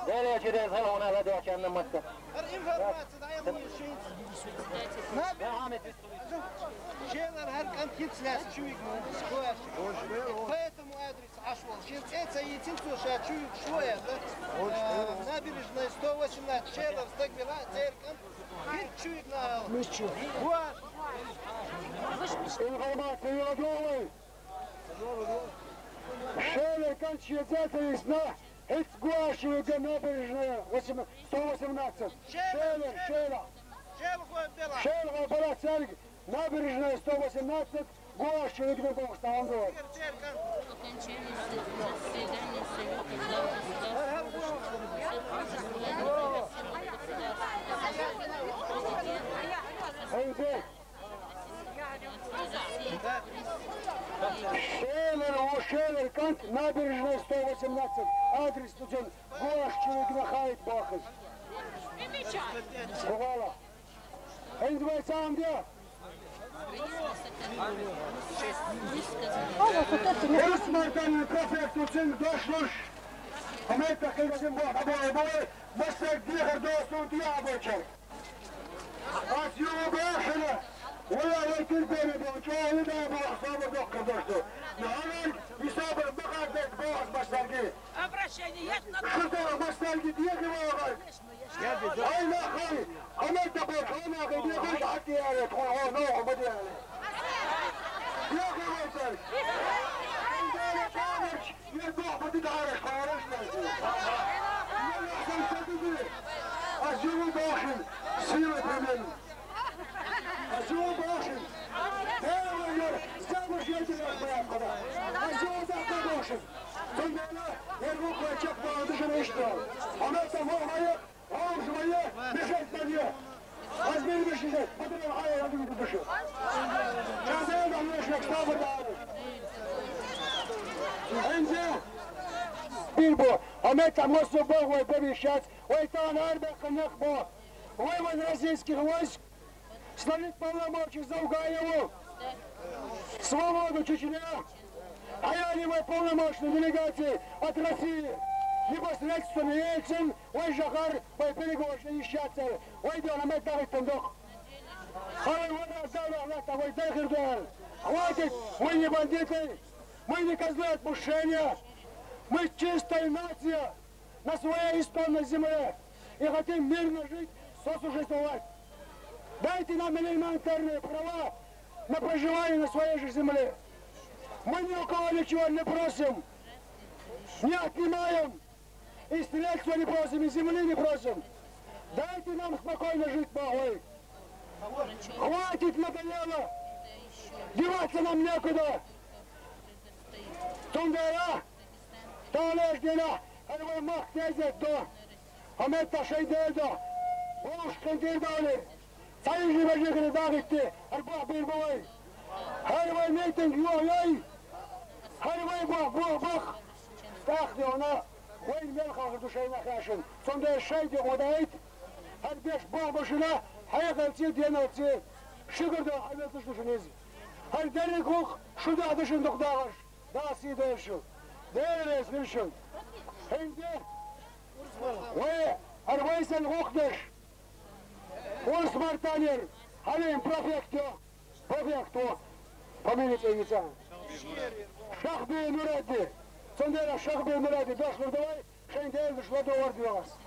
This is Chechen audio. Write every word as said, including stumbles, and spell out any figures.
Деле через гел она ладочка на матка. Информация даем. Шелар гьар кӀант йицлъас чуйгна скваш. По этому адресу ашвал. Шел цӀеца йицин цо ша чуйг швоя, да? Э, набережная сто восемнадцать, Шелар стаг вела, цер кӀант гьар чуйгна. Мичу. Гваш. Информация не готовы. Шелар кӀант шел цӀеца йицна, гьиц гваш чуйгна набережная восемь-, сто восемнадцать. Шелар, Шелар. Шелгъа бала царг, набережная сто восемнадцать, гуаш чуйгна бокъ станци. Гьанже. Шелар, о, Шелар кӀант, набережная сто восемнадцать, адрес тузен, гуаш чуйгна хайд бахиз. Кувала. Гьанже вай сам де. Урус Мартанин префектуцин дошлуш. Гьамед тахкъикъатин бо хабар бо, масрак дихар достун дия бочар. Аз юбашна, вала вайтир бери бо, чоли да бо, сабар доккар дошлу. Нагьан исабар бахар бек бо, аз масраги. Обращение есть? Шуда масраги дия бо. Ай, нахай, Гьамед тахкъикъат, гьана гъиби хуш гьатӀ яре, тхо гьана гъиби яре. Яхъ вайтар. Андара тамарч, я дохъ бади дараш, дараш. Я яхъсан садиди. Аз юбу бахин, сила примерно. Аз юбу бахин. Дера яр, сабуш я дина бахин. Аз юбу бахин. Тундана, я руку чак бахин, дишин ишта. Гьамед тахкъикъат, Ам шумая, мешать надя. Аз бир мешать, батран ая радин души. Чаза да мешать, что вы дали? Энзе. Бир бо, Гьамед тахкъикъат, бо, вай, бери шац, вай, тан арбе къанах бо. Вывод российских войск склонить полномочия Завгаеву, свободу Чечне, а я не мой полномочной делегации от России, непосредственно Ельцин, вай жагъар, вай переговорщик ищаться, вай дёна май дарит тандук. Хавай вара зала лата, вай дагъир дуэл. Хватит, мы не бандиты, мы не козлы отпущения, мы чистая нация. На своей истонной земле и хотим мирно жить, сосуществовать. Дайте нам элементарные права на проживание на своей же земле. Мы ни у кого ничего не просим, не отнимаем, и средства не просим, и земли не просим. Дайте нам спокойно жить, богой. Хватит, надоело. Деваться нам некуда. Тундера. Талеш дина, гьар вай мах тезет до. Гьамед тахкъикъат шайдер до. Буш къиндир дали. Цайжи бажи гри дагъитти, гьар бах бир бавай. Гьар вай митинг югъ яй. Гьар вай бах, бах, бах. Тахди она, вай мел халкъ душайна хашин. Сонда шайди гъодайт. Гьар беш бах башина, гьай халци, ден халци. Шугур да гьавел туш душуниз. Гьар дери кух, шуда душун дукъдагъаш. Даси дершу. Дерес виршу. Гьенде. Ве, гьар вайсен гъухдеш. Урус мартанер. Гьалин префекту. Префекту. Фамилия цӀейица. Шахби Нуради. Цундера Шахби Нуради. Дошлур давай. Шен дердуш ладу варди вагъас.